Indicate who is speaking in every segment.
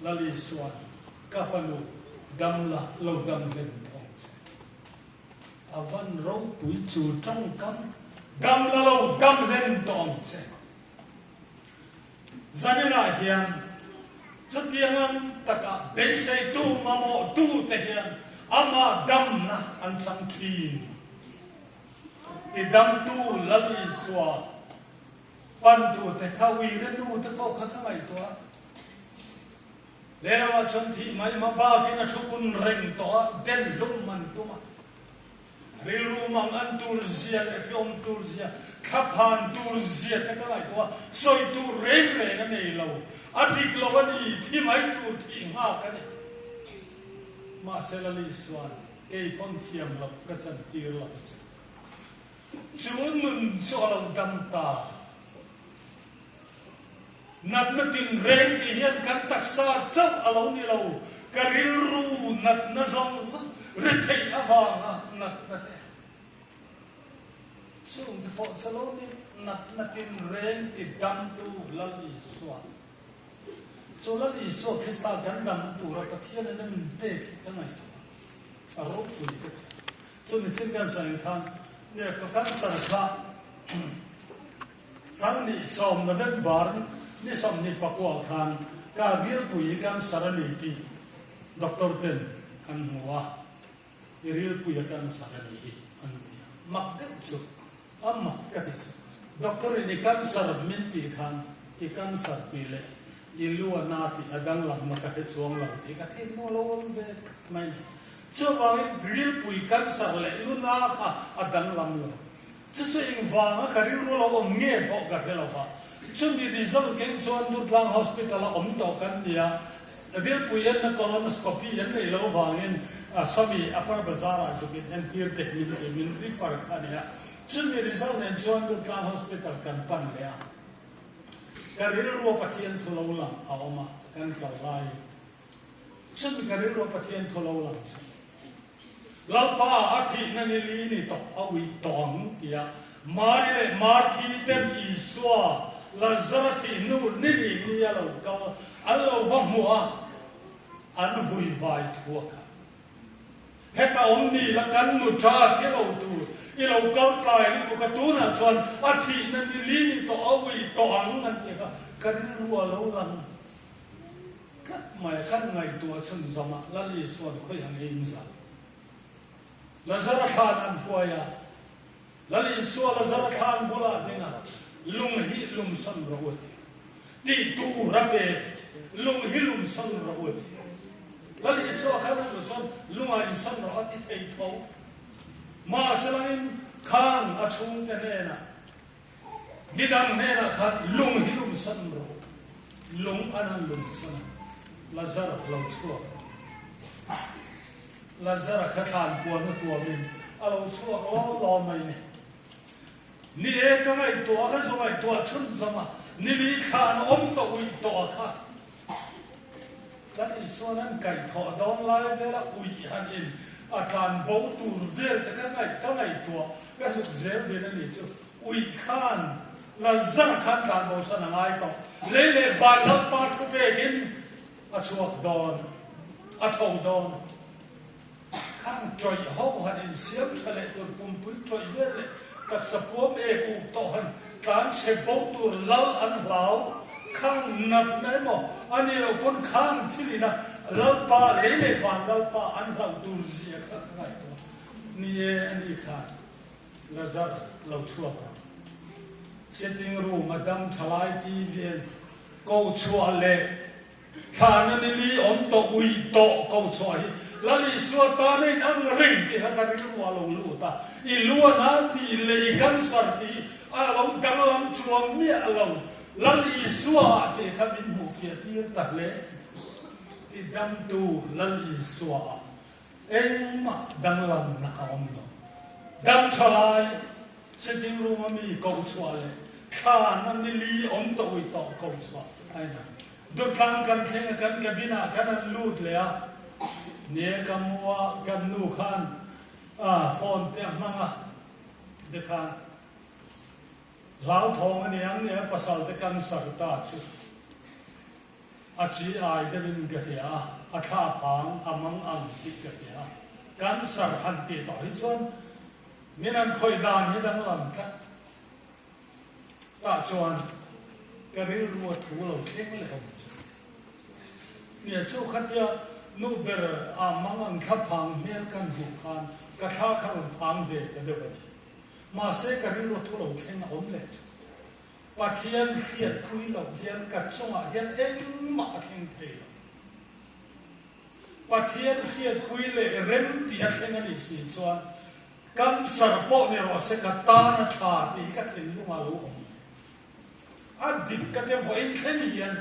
Speaker 1: Lal Isua'n, Ka fanu, dam la, lo dam hlen tawh ang che. A van ropui chu tawngkam, dam la lo dam hlen tawh ang che. Zaninah hian chutiang ang taka beiseitu mamawhtute hian amah damna an chang thin. Tidamtu Lal Isua pantute kha uire nute pawh kha ka ngaihtuah a. Lehlamah chuan thih mai ma bakin a thu kun reng tawh a, den hlum man tum a. Rilru mang an tur zia leh hriawm tur zia, thlaphan tur zia te ka ngaihtuah a, sawi tur reng reng a nei lo. A dik lo a ni, thi mai tur thih nghak a ni. Mahse Lali chuan kei pawn thiam loh ka chantir lo che. Chu nun chu a lo dam ta. Natna tinreng tih hian kan taksa chauh a lo ni lo, ka rilru natna zawng zawng retheih avanga natna te chungte pawh chu lo ni natna tinreng ti damtu Lal Isua. Chu Lal Isua Krista kan damna tura Pathianin a min pek hi ka ngaihtuah a, a ropui ka ti. Chumi chin kan sawi ang khan nge ka cancer kha Changni sawm November ni 24 khan ka rilpui hi cancer a ni tih doctor ten an hmu a, i rilpui a cancer a ni hi an ti a, mak deuh chu a mak ka ti chu doctor in i cancer min tih khan i cancer tih leh i lu a na tih a danglamna ka hre chuang lo tih ka thinlung a lo awm ve tlat mai ni. Chuvangin rilpui cancer leh lu na kha a danglam lo. Chu chu engvanga ka rilru lo awm nge pawh ka hre lo va. Chumi result keng chuan Durtlang Hospital a awm tawh kan ni a, rilpui enna colonoscopy an neih loh vangin Sawmi Upper Bazar ah zuk in entir teh min ti min refer kha a ni a. Chumi result nen chuan Durtlang Hospital kan pan leh a. Ka rilrua Pathian thu lo lang a awm a, kan kal laiin. Chumi ka rilrua Pathian thu lo lang chu. Lalpa a thihna ni li ni tawh a uih tawh ang tia Mari leh Marthi ten Isua Lazara thih hnu ni li ni a lo kal an lo va hmuh a, an vui vai thuak a. Heta awm ni la kan nu tha thi lo tur i lo kal tlai lutuk a tunah chuan a thihna ni li ni tawh a uih tawh ang an ti kha ka rilru a lo lang. Tlat mai a kan ngaihtuah chhun zawm a, Lal Isua'n khawi ang ei in zah. Lazara thlan an hruai a, Lal Isua Lazara thlan bulah ding a, lung hi lum sawn rawh u a ti. Tih tur a pe, lung hi lum sawn rawh u a ti. Lal Isua khan a duh chuan lungah in sawn rawh a ti thei tho. Mahselangin khang a chhungte hnenah Midang hnenah khan lung hi lum san rawh, lung an han lum san a, Lazar lo chhuak. Lazara kha thlan puan a tuamin a lo chhuak law law mai ni. Ni e ka ngaihtuah a, ka zu ngaihtuah chhun zawm a, ni li thlan a awm tawh uih tawh a kha. Kan Isuan an kaihthawh dawn lai vela uih han in a tlan bo tur vel te ka ngaih ka ngaihtuah ka zuk zel din a nih chu. Uih khan Lazar khan tlan bo san a ngai tawh. Lei leh van Lalpa thu pekin a chhuak dawn, a tho dawn. Khang tawih ho han insiam tha leh tur pumpui tawih vel leh taksa puam ek uk tawh han tlan chhe bo tur lal an hlau. Khang natna emaw a nih loh pawn khang thil ina Lalpa lei leh van Lalpa an hlauh tur zia kha ka ngaihtuah. Ni e a ni khan Lazar lo chhuak rawh. Sitting room a dam tha lai TV en ko chhuah leh Thlana ni li awm tawh ui tawh ko chhuah hi Lal Isua tana in ang reng tih kha ka rilru a lo lut a, i luan a tih leh i cancer tih hi a lo danglam chuang miah lo, Lal Isua ah tih kha min hmuh fiah tir ta hle ti damtu Lal Isua ah Engmah danglamna a awm lo. Dam tha lai, sitting room a mi ko chhuah leh thlan a nili awm tawh ui tawh ko chhuah a inang. Dawtlang kan thleng a kan cabin ah khan an lut leh a, ni e ka mu a kan nu khan phone te a hmang a te khan hlauthawng a ni ang ni a pasal te cancer ta chu. A chi ai deuhin ka hria a, a thla phang a mang ang tih ka hria a. Cancer han tih tawh hi chuan min han khawih dan hi danglam tlat. Tah chuan ka rilru a thu lo thleng leh awm chu. Nia chu khatia nu ber a mang ang thla phang hmel kan hmuh khan ka thla kha rawn phang ve ta deuh a ni. Mahse ka rilru a thu lo thleng a awm leh chu. Pathian hriatpui loh hian ka chungah hian engmah a thleng thei lo. Pathian hriatpui leh rem tih a thleng a nih si chuan cancer pawh ni rawh se ka tan a tha tih hi ka thinlungah lo awm leh. A dik ka ti vawiin thleng hian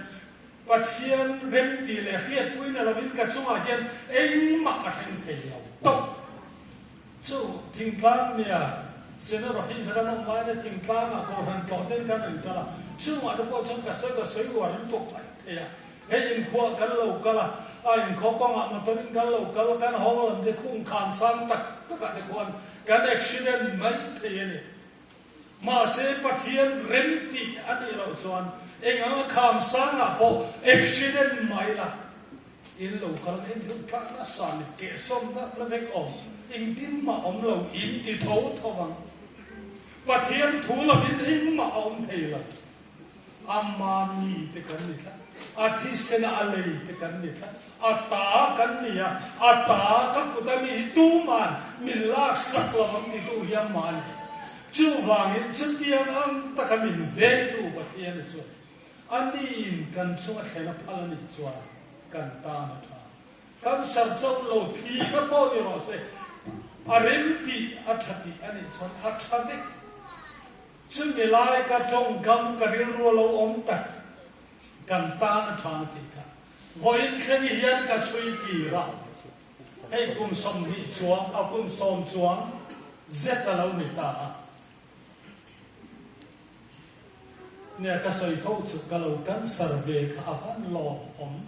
Speaker 1: Pathian rem tih leh hriatpui na lovin ka chungah hian engmah a thleng thei lo tawp. Chu thingtlang nia Senate office a kan awm laia thingtlangah Kohhran tlawh ten kan rawn kal a, chungah te pawh chuan ka sawi ka sawi uar lutuk tlat thei a. Hei inkhuah kan lo kal a, a inkhaw kawngah motor in kan lo kal a, kan hawng lam te khung khan sang tak takah te khuan kan accident mai thei a ni. Mahse Pathian rem tih a nih loh chuan eng anga kham sangah pawh accident mai la in lo kal en deuh tlah nasa ni kehsawmna la vek awm engtin mah awm lo in ti tho tho ang. Pathian thu lovin engmah a awm thei lo. Ama mi te kan ni tlat, a thisena a lei te kan ni tlat, a ta kan ni a, a ta ka kut a mi hi tuman min lak sak lo ang titu hi amah a ni. Chuvangin chutiang ang taka min vengtu Pathian chuan a niin kan chunga thlen a phal a nih chuan kan tan a tha. Cancer chauh lo thihna pawh ni rawh se, a rem tih a tha tih a nih chuan a tha vek. Chumi lai ka tawngkam ka rilru a lo awm tak, kan tan a tha tih kha vawiin thleng hian ka chhui kir a, hei kum 20 chuang a kum 10 chuang zet a lo ni ta a. Nia ka sawi fo chu ka lo cancer ve kha a van lawm awm.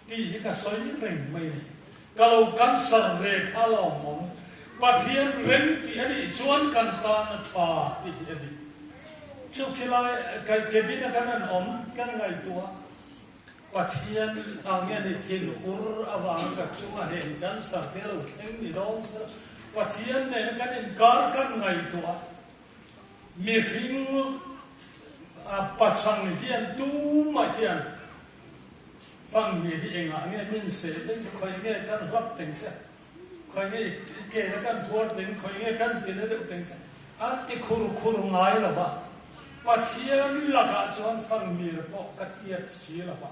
Speaker 1: Tih hi ka sawi reng mai ni. Ka lo cancer ve kha lawmawm. Pathian rem tih a nih chuan kan tan a tha tih hi a dik. Chu khilai cabin a kan an awm kan ngaihtuah Pathian ang nge ni thinur avanga ka chunga heng cancer te lo thleng ni dawn sela Pathian nena kan inkar kan ngaihtuah mihring pachang hian tumah hian Fang mi hi engah nge min seh daih chu khawi nge kan hlap teng che, khawi nge i ke na kan phuar teng, khawi nge kan ti na deuh teng che an ti khur khur ngai lo va. Pathian lakah chuan fang mir pawh ka tiat si lo va.